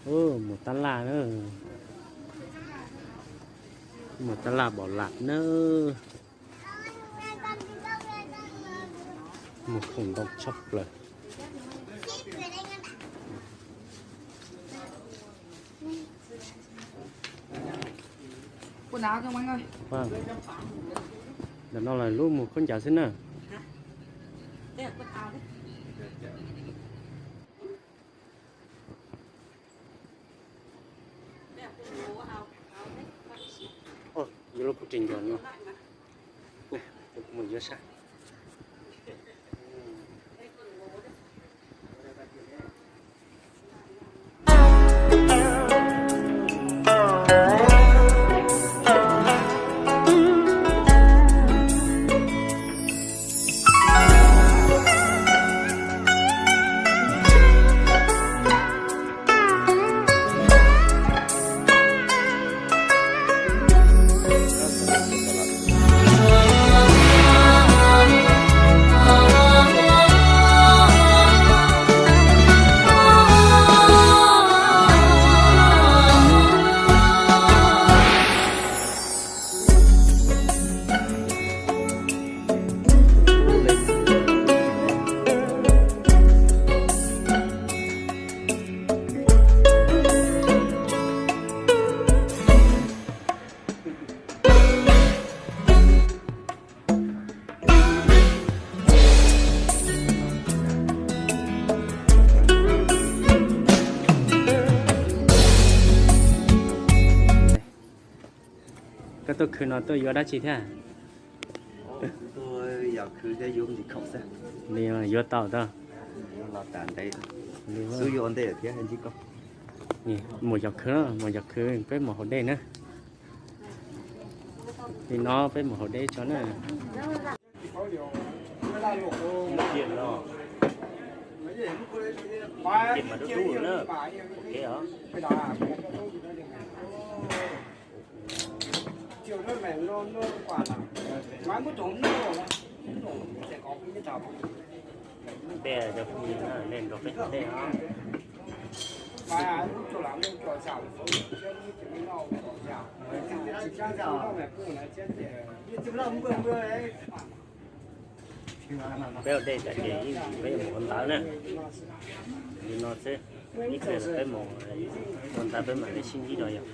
Mus tab laj na, mus tab laj pom lam na, mus khoom ntau tshaj plaws. Ntawm no lawv lub mus khaub ncaws xwb na. Yuav lub kuv tsis ncuav no, mus yuav sab. Koj tuaj khwv no tuaj yuav dab tsi thiab? Li yuav tau tau. Mus yos khwv, mus yos khwv, peb mus haus dej na. Li no peb mus haus dej tso na. Peb cov phooj ywg nej nrog peb haus dej os. Peb haus dej tas ces peb yuav mus ua ntawv na. Li no xwb, ib pliag peb mus ua ntawv peb mam li sib ntsib dua yom.